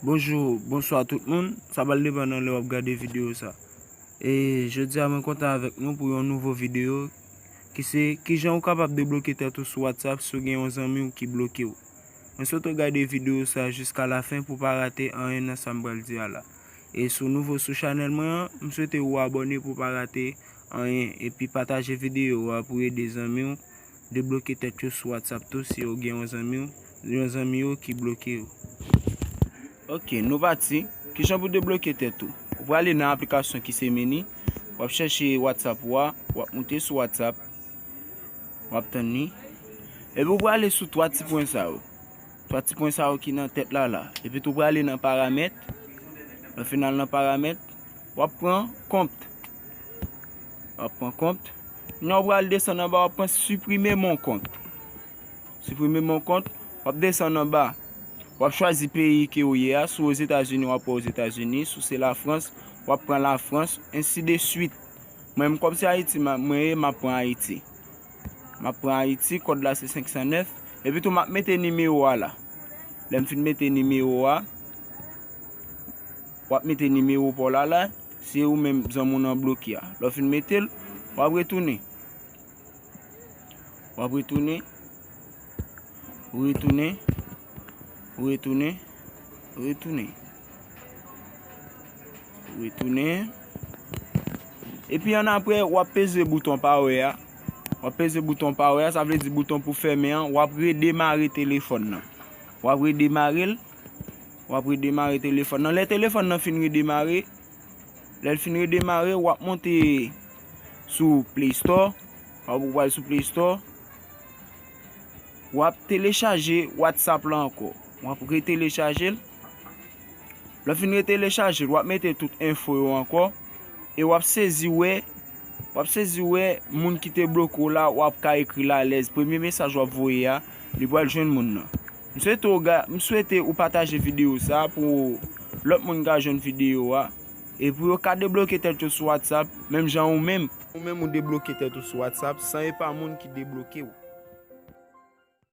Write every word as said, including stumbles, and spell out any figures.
Bonjou, bonswa tout moun. Sa pral depann nan lè w ap gade videyo sa. E jodi a mwen kontan avèk nou pou yon nouvo videyo ki se kijan ou kapab debloke tèt ou sou WhatsApp si w gen yon zanmi w ki bloke w. Mwen swete w gade videyo sa jiska lafen pou w pa rate anyen nan sa m pral di a la. E si w nouvo sou chanèl mwen an, m swete ou abòne pou w pa rate anyen epi pataje videyo a pou ede zanmi w debloke tèt yo sou WhatsApp tou si yo gen yon zanmi w, yon zanmi yo ki bloke yo. Ok, nou pati. Kijan pou debloke tèt ou? Ou prale nan aplikasyon ki se meni, w ap chèche WhatsApp ou a, w ap moute sou WhatsApp, w ap tann li. Epi ou prale sou twa ti pwen sa yo. Twa ti pwen sa yo ki nan tèt la la. Epi tou prale nan paramèt. Lè w fin al nan paramèt, w ap pran kont. W ap pran kont. Kounya ou pral desann anba, w ap pran supprimer mon compte. Supprimer mon compte, w ap desann anba. W ap chwazi peyi ke ou ye a. Si w Ozetazini, w ap pran Ozetazini. Si w se Lafrans, w ap pran Lafrans, ensi de swit. Mwen menm, kòm se Ayiti mwen ye, m ap pran Ayiti. M ap pran Ayiti, kòd la se senk san nèf. Epi tou, m ap mete nimewo a la. Lè m fin mete nimewo a, w ap mete nimewo pa w la la. Se ou menm zanmi w nan bloke a. Lè w fin mete l, w ap retounen. W ap retounen. Retounen. Retounen. Retounen. Retounen. Epi annapre, w ap peze bouton power a. W ap peze bouton power a, sa vle di bouton pou fèmen an. W ap redemare telefòn nan. W ap redemare l. W ap redemare telefòn nan. Lè telefòn nan fin redemare, lè l fin redemare, w ap monte sou Play Store. W ap, ou pral sou Play Store. W ap telechaje WhatsApp la ankò. W ap retelechaje l. Lè w fin retelechaje l, w ap mete tout enfo yo ankò. E w ap sezi wè, w ap sezi wè moun ki te bloke w la, w ap ka ekri l alèz. Premye mesaj w ap voye a, li pral jwenn moun nan. M swete w ga-, m swete ou pataje videyo sa pou lòt moun ka jwenn videyo a. E pou yo ka debloke tèt yo sou WhatsApp, menm jan ou menm. Ou menm ou debloke tèt ou sou WhatsApp san e pa moun ki debloke w.